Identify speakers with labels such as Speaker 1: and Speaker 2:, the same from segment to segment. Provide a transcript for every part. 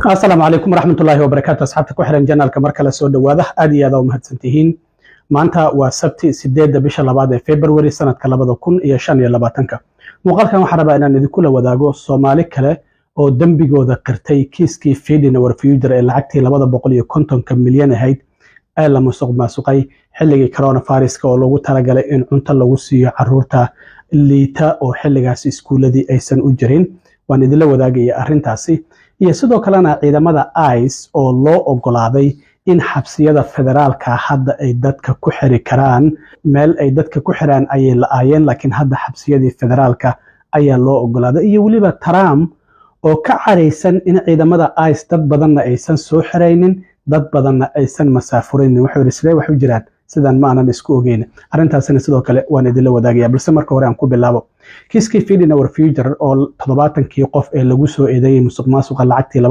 Speaker 1: Asalaamu calaykum waraxmatullaahi wabarakaatu. Asxaabta ku xiran channelka, mar kale soo dhowaada. Aad iyo aad aa u mahadsantihiin. Maanta waa Sabti, 8-da bisha labaad ee February, sanadka 2025-ka. Muuqaalkan waxaan rabaa inaan idinkula wadaago Soomaali kale oo dembigooda qirtay kiiskii Feeding Our Future ee lacagtii 250-ka milyan ahayd ee la musuq maasuqay xilligii coronaviruska, oo loogu talagalay in cunto lagu siiyo caruurta liita oo xilligaas iskuuladii aysan u jirin. Waan idinla wadaagaya arrintaasi iyo sidoo kalena ciidamada ICE oo loo ogolaaday in xabsiyada federaalka hadda ay dadka ku xiri karaan. Meel ay dadka ku xiraan ayay la-aayeen, laakiin hadda xabsiyadii federaalka ayaa loo ogolaaday. Iyo weliba Trump oo ka caraysan in ciidamada ICE dad badanna aysan soo xiraynin, dad badanna aysan masaafuraynin. Wuxuu yidhi, "Sidee wax u jiraan? Sidan ma aanan isku ogeyn." Arrintaasina sidoo kale waan idinla wadaagaya, balse marka hore aan ku bilaabo kiiskii Feeding Our Future oo 70-kii qof ee lagu soo eedeeyey musuq maasuqa lacagtii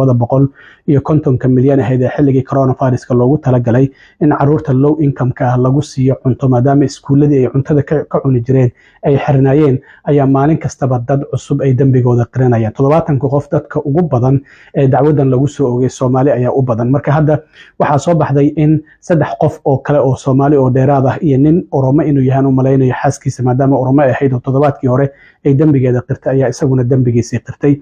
Speaker 1: 250-ka milyan ahayd ee xilligii coronaviruska loogu talagalay in caruurta low income-ka ah lagu siiyo cunto, maadaama iskuulladii ay cuntada ka cuni jireen ay xirnaayeen, ayaa maalin kastaba dad cusub ay dembigooda qiranayaan. 70-ka qof dadka ugu badan ee dacwadan lagu soo ogay Soomaali ayaa u badan. Marka hadda waxaa soo baxday in saddex qof oo kale oo Soomaali oo dheeraad ah iyo nin Oromo inuu yahaan u malaynayo xaaskiisa, maadaama Oromo ay ahayd oo toddobaadkii hore ay dembigeeda qirtay, ayaa isaguna dembigiisii qirtay.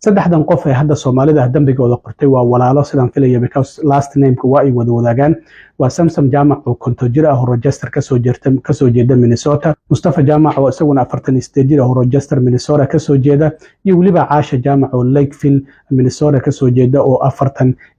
Speaker 1: Saddexdan qof ee hadda Soomaalida ah dembigooda qirtay waa walaalo, sidaan filaya, because last nameka waa ay wada wadaagaan. Waa Samsam Jaamac oo 50 jir ah oo Rochester kasoo jeeda Minnesota, Mustafa Jaamac oo isaguna 48 jir ah oo Rochester, Minnesota kasoo jeeda, iyo weliba Caasha Jaamac oo Lakeville, Minnesota kasoo jeeda oo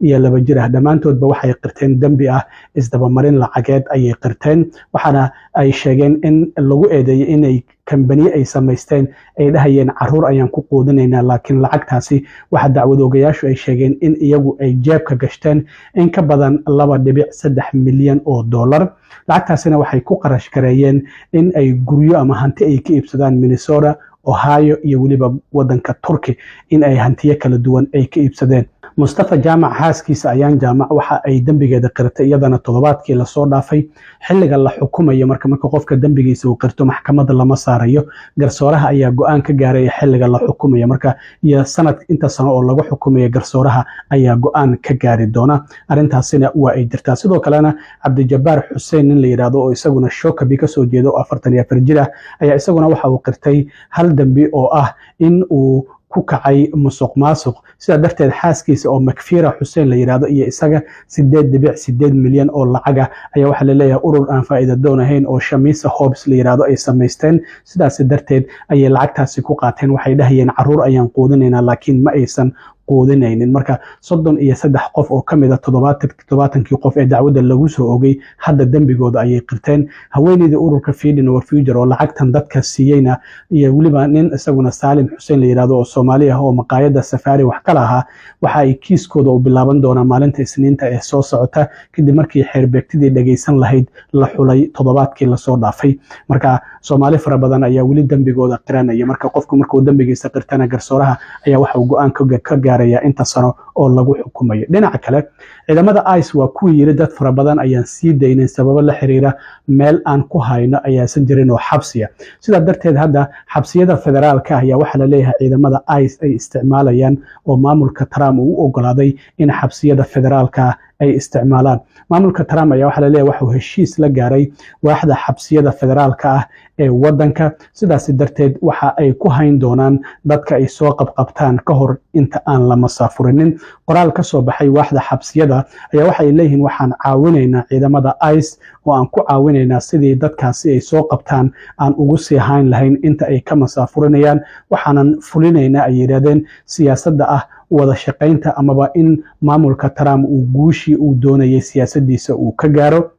Speaker 1: 42 jir ah. Dhammaantoodba waxay qirteen dembi ah isdabamarin lacageed ayay qirteen, waxaana ay sheegeen in lagu eedeeyey inay kambaniye ay samaysteen ay dhahayeen caruur ayaan ku quudinaynaa, laakiin lacagtaasi waxa dacwad oogayaashu ay sheegeen in iyagu ay jeebka gashteen in ka badan 2.3 milyan oo dollar. Lacagtaasina waxay ku qarash gareeyeen in ay guryo ama hanti ay ka iibsadaan Minnesota, Ohio iyo weliba wadanka Turkey, in ay hantiyo kala duwan ay ka iibsadeen. Mustafa Jaamac xaaskiisa Ayaan Jaamac waxa ay dembigeeda qiratay iyadana toddobaadkii lasoo dhaafay. Xilliga la xukumayo, marka qofka dembigiisa uu qirto, maxkamadda lama saarayo, garsooraha ayaa go-aan ka gaaraya xilliga la xukumayo. Marka iyo sanad inta sano oo lagu xukumayo, garsooraha ayaa go-aan ka gaari doona. Arrintaasina waa ay jirtaa. Sidoo kalena Cabdijabbaar Xuseen, nin la yidhaahdo oo isaguna Shakopee kasoo jeeda oo 44 jir ah, ayaa isaguna waxa uu qirtay hal dembi oo ah in uu ku kacay musuq maasuq. Sidaa darteed xaaskiisa oo Makfira Xuseen la yidhaahdo iyo isaga 8.8 milyan oo lacaga ayaa waxaa laleeyahay urur aan faa'iida doon ahayn oo Shamisa Hobs la yidhaahdo ay samaysteen. Sidaas darteed ayay lacagtaasi ku qaateen. Waxay dhahayeen caruur ayaan quudinaynaa, laakiin ma aysan quudinaynin. Marka 33 qof oo ka mid a 70-kii qof ee dacwadda lagu soo ogay hadda dembigooda ayay qirteen. Haweeneydii ururka Feeding Our Future oo lacagtan dadka siiyeyna iyo weliba nin isaguna Saalim Xuseen la yidhahdo oo Soomaali ah oo maqaayadda Safaari wax ka lahaa, waxa ay kiiskooda u bilaaban doonaa maalinta Isniinta ee soo socota, kadib markii xeerbeegtidii dhagaysan lahayd la xulay toddobaadkii lasoo dhaafay. Marka Soomaali fara badan ayaa weli dembigooda qiranaya. Marka qofku markuu dembigiisa qirtana, garsooraha ayaa waxa uu go-aan ka gaaraya inta sano oo lagu xukumayo. Dhinaca kale, ciidamada ICE waa kuwii yiri dad fara badan ayaan sii daynin sababo la xiriira meel aan ku hayno ayaasan jirin oo xabsiya. Sidaa darteed hadda xabsiyada federaalka ayaa waxaa laleeyahay ciidamada ICE ay isticmaalayaan, oo maamulka Trump uu u ogolaaday in xabsiyada federaalka ay isticmaalaan. Maamulka Trump ayaa waxaa laleeyahay waxuu heshiis la gaaray waaxda xabsiyada federaalka ah ee wadanka. Sidaasi darteed waxa ay ku hayn doonaan dadka ay soo qabqabtaan ka hor inta aan la masaafurinin. Qoraal ka soo baxay waaxda xabsiyada ayaa waxay leeyihiin, waxaan caawinaynaa ciidamada ICE oo aan ku caawinaynaa sidii dadkaasi ay soo qabtaan aan ugu sii hayn lahayn inta ay ka masaafurinayaan. Waxaanan fulinaynaa, ay yidhahdeen, siyaasadda ah wada shaqaynta amaba in maamulka Trump uu guushii uu doonayay siyaasadiisa uu ka gaaro.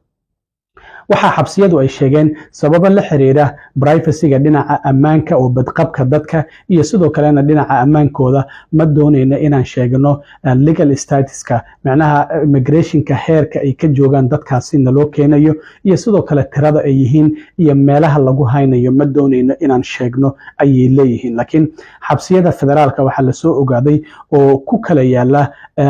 Speaker 1: Waxaa xabsiyadu ay sheegeen sababo la xiriira privacyga, dhinaca ammaanka oo badqabka dadka iyo sidoo kalena dhinaca ammaankooda, ma doonayna inaan sheegno legal statuska, macnaha immigrationka heerka ay ka joogaan dadkaasi naloo keenayo, iyo sidoo kale tirada ay yihiin iyo meelaha lagu haynayo ma doonayno inaan sheegno, ayay leeyihiin. Laakiin xabsiyada federaalka waxaa lasoo ogaaday oo ku kala yaala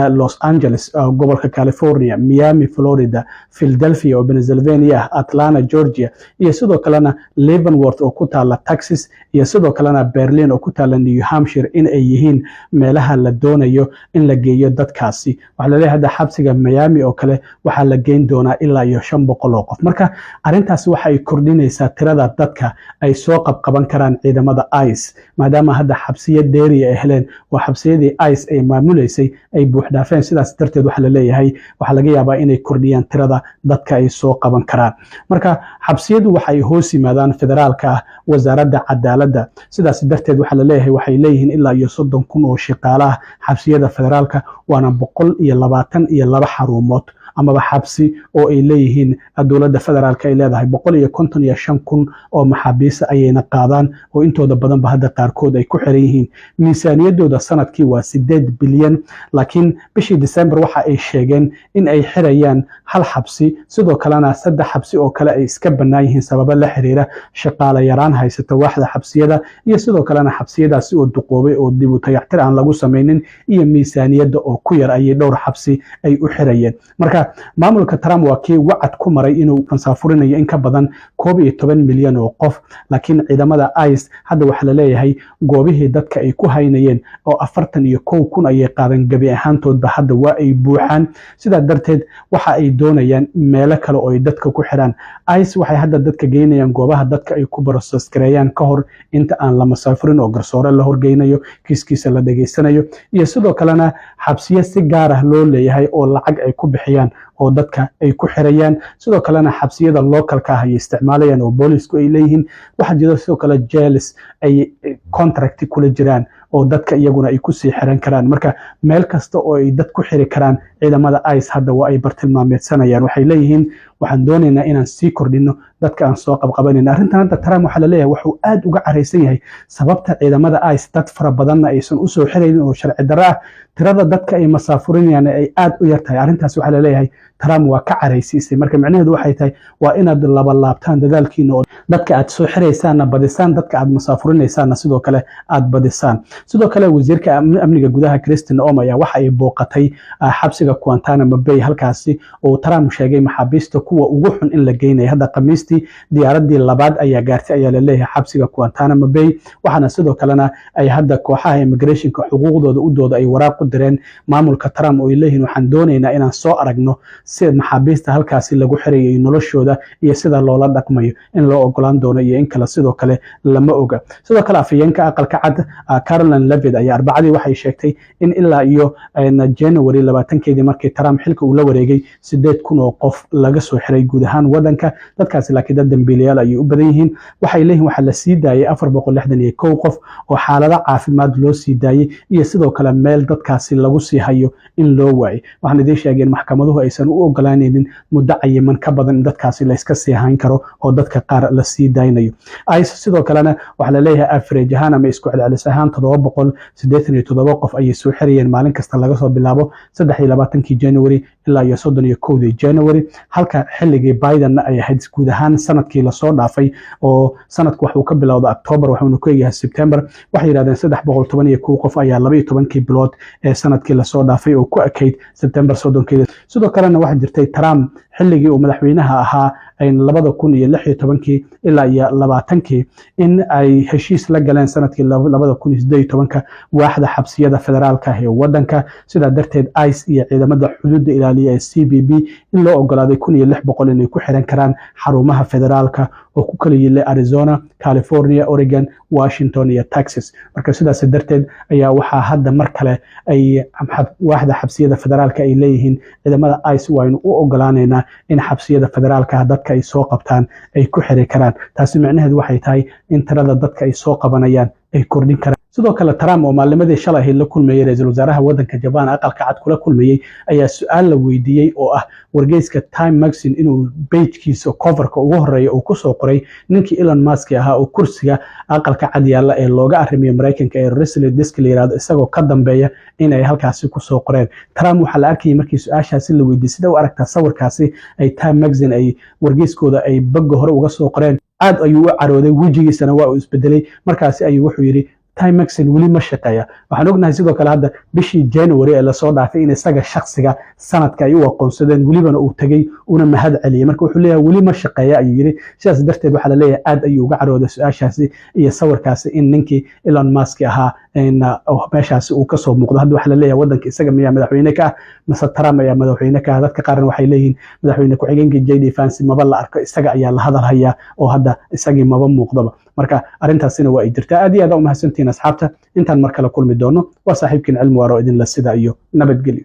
Speaker 1: Los Angeles, gobolka California, Miami, Florida, Philadelphia oo Pennsylvania ah, Atlanta, Georgia, iyo sidoo kalena Leavenworth oo ku taala Texas, iyo sidoo kalena Berlin oo ku taala New Hampshire, in ay yihiin meelaha la doonayo in la geeyo dadkaasi. Waxaa laleeyahay hadda xabsiga Miami oo kale waxaa la geyn doonaa ilaa iyo 500 oo qof. Marka arrintaasi waxa ay kordhinaysaa tirada dadka ay soo qabqaban karaan ciidamada ICE, maadaama hadda xabsiyo dheeriya ay heleen oo xabsiyadii ICE ay maamuleysay ay buuxdhaafeen. Sidaas darteed waxaa la leeyahay waxaa laga yaabaa inay kordhiyaan tirada dadka ay soo qaban karaan. Marka xabsiyadu waxa ay hoos yimaadaan federaalka ah Wasaaradda Cadaaladda. Sidaas darteed waxaa la leeyahay waxay leeyihiin ilaa iyo 30,000 oo shaqaale ah xabsiyada federaalka, waana 122 xarumood amaba xabsi oo ay leeyihiin dowladda federaalka ay leedahay. 155,000 oo maxaabiista ayayna qaadaan, oo intooda badanba hadda qaarkood ay ku xiran yihiin. Miisaaniyaddooda sanadkii waa 8 bilyan, laakiin bishii December waxa ay sheegeen in ay xirayaan hal xabsi, sidoo kalena saddex xabsi oo kale ay iska bannaan yihiin, sababo la xiriira shaqaale yaraan haysata waaxda xabsiyada, iyo sidoo kalena xabsiyadaasi oo duqoobay oo dib u dayactir aan lagu samaynin, iyo miisaaniyadda oo ku yar ayay dhowr xabsi ay u xirayeen. Marka maamulka Trump waa kii wacad ku maray inuu masaafurinayo in ka badan 11 milyan oo qof, laakiin ciidamada ICE hadda waxaa la leeyahay goobihii dadka ay ku haynayeen oo 41,000 ayay qaadan, gebi ahaantoodba hadda waa ay buuxaan. Sidaa darteed waxa ay doonayaan meelo kale oo ay dadka ku xiraan. ICE waxay hadda dadka geynayaan goobaha dadka ay ku process gareeyaan ka hor inta aan la masaafurin, oo garsoore la horgeynayo, kiiskiisa la dhegeysanayo, iyo sidoo kalena xabsiyo si gaar ah loo leeyahay oo lacag ay ku bixiyaan oo dadka ay ku xirayaan. Sidoo kalena xabsiyada localka ah ay isticmaalayaan oo boolisku ay leeyihiin. Waxaa jira sidoo kale jails ay contract kula jiraan oo dadka iyaguna ay kusii xiran karaan. Marka meel kasta oo ay dad ku xiri karaan, ciidamada ICE hadda waa ay bartilmaameedsanayaan. Waxay leeyihiin waxaan doonaynaa inaan sii kordhino dadka aan soo qabqabanayna. Arrintan hadda Trump waxaa laleeyahay wuxuu aad uga caraysan yahay sababta ciidamada ICE dad fara badanna aysan usoo xiraynin oo sharci darro ah, tirada dadka ay masaafurinayaan ay aad u yar tahay. Arrintaas waxaa laleeyahay Trump waa ka caraysiisay. Marka micnaheedu waxay tahay waa inaad labalaabtaan dadaalkiina oo dadka aad soo xiraysaanna badisaan, dadka aad masaafurinaysaanna sidoo kale aad badisaan. Sidoo kale wasiirka amniga gudaha Kristi Noem ayaa waxa ay booqatay xabsiga Guantanamo Bay, halkaasi oo Trump sheegay maxaabiista kuwa ugu xun in la geynayo. Hadda Khamiistii diyaaradii labaad ayaa gaartay ayaa laleeyahay xabsiga Guantanamo Bay. Waxaana sidoo kalena ay hadda kooxaha immigrationka xuquuqdooda u dooda ay waraaq u direen maamulka Trump oo ay leeyihiin waxaan doonaynaa inaan soo aragno si maxaabiista halkaasi lagu xirayo iyo noloshooda iyo sida loola dhaqmayo, in loo ogolaan doono iyo in kale sidoo kale lama oga. Sidoo kale afhayeenka Aqalka Cad Karoline Leavitt ayaa Arbacadii waxay sheegtay in ilaa iyo January 20-keedii, markii Trump xilka uu la wareegay, 8,000 oo qof laga soo xiray guud ahaan wadanka. Dadkaasi laakiin dad dambiilayaal ayay u badan yihiin. Waxay leeyihin waxaa la sii daayay 461 qof oo xaalado caafimaad loo sii daayey, iyo sidoo kale meel dadkaasi lagu sii hayo in loo waayay. Waxaan idiin sheegay in maxkamaduhu aysan u ogolaanaynin muddo cayiman ka badan in dadkaasi layska sii hayn karo oo dadka qaar la sii daynayo. ICE sidoo kalena waxaa la leeyahay average ahaan ama isku celcelis ahaan 787 qof ayay soo xirayeen maalin kasta laga soo bilaabo 23-kii January ilaa iyo 31-dii January, halka xilligii Bidenna ay ahayd guud ahaan sanadkii lasoo dhaafay, oo sanadku waxuu ka bilowda October waxuuna ku egyahay September, waxay yidhahdeen 311 qof ayaa 12-kii bilood ee sanadkii lasoo dhaafay oo ku ekayd September 30-keeda. Sidoo kalena waxaa jirtay Trump xilligii uu madaxweynaha ahaa 2016-kii ilaa iyo 20-kii in ay heshiis la galeen sanadkii 2018-ka waaxda xabsiyada federaalka ah ee wadanka. Sidaa darteed ICE iyo ciidamada xuduudda ilaaliya ee CBP in loo ogolaaday 1600 inay ku xiran karaan xarumaha federaalka oo ku kala yilay Arizona, California, Oregon, Washington iyo Texas. Marka sidaas darteed ayaa waxaa hadda mar kale ay waaxda xabsiyada federaalka ay leeyihiin ciidamada ICE waynu u ogolaanaynaa in xabsiyada federaalka dadka ay soo qabtaan ay ku xiri karaan. Taasi micnaheedu waxay tahay in tirada dadka ay soo qabanayaan ay kordhin karaan. Sidoo kale Trump oo maalnimadii shalay ahayd la kulmayey ra-iisul wasaaraha waddanka Jabaan, Aqalka Cad kula kulmayey, ayaa su-aal la weydiiyey oo ah wargeyska Time Magazine inuu pagekiisa coverka ugu horeeya uu kusoo qoray ninkii Elon Musk ahaa oo kursiga Aqalka Cad yaalla ee looga arrimiyo Maraykanka ee President's Desk la yirahdo isagoo ka dambeeya in ay halkaasi kusoo qoreen. Trump waxaa la arkayay markii su-aashaasi la weydiiyey, sida u aragtaa sawirkaasi ay Time Magazine ay wargeyskooda ay bagga hore uga soo qoreen, aad ayuu u carooday, wejigiisana waa uu isbedelay. Markaasi ayuu wuxuu yidhi Time Magazine weli ma shaqeeya. Waxaan ognahay sidoo kale hadda bishii January ee lasoo dhaafay in isaga shakhsiga sanadka ay u aqoonsadeen, welibana uu tegey una mahad celiyey. Marka wuxuu leeyahay weli ma shaqeeya ayuu yidhi. Sidaas darteed waxaa la leeyahay aad ayuu uga carooday su-aashaasi iyo sawirkaasi in ninkii Elon Musk ahaa meeshaasi uu kasoo muuqdo. Hadda waxaa la leeyahay waddanka isaga miyaa madaxweyne ka ah mase Trump ayaa madaxweyne ka ah? Dadka qaarna waxay leeyihiin madaxweyne ku-xigeenkii JD Vance maba la arko, isaga ayaa la hadal hayaa oo hadda isagii maba muuqdaba. Marka arrintaasina waa ay jirtaa. Aad iyo aad u mahadsantihiin, asxaabta. Intaan mar kale kulmi doono, waa saaxiibkiin Cilmi Waaro idinla sida iyo nabadgelyo.